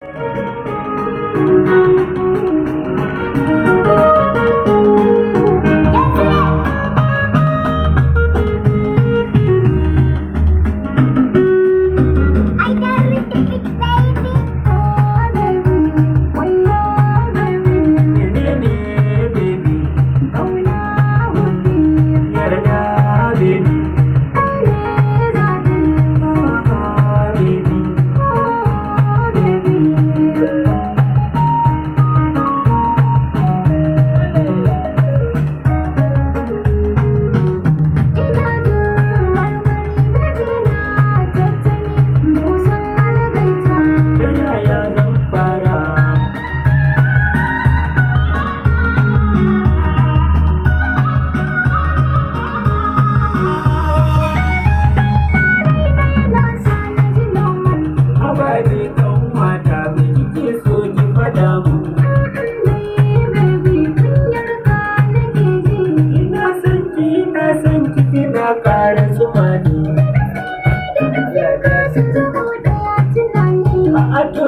I got a big baby. Oh, baby. Wayo, baby. Menene, baby? Kauna wani. Yarda, baby. Kai ne zaɓi. Ah, baby. Oh, baby. Ina jin marmari, baby, na tattali busan algaita. Ta yaya zan fara? Raina yana sa na ji normal. Haba dai kanwata, me kike so ki faɗa mun? Baby, kunyar ka nake ji. Ina son ki, ina son ki, kina ƙara zuma ni. Ka sun zama ɗaya tunani. A'a, to.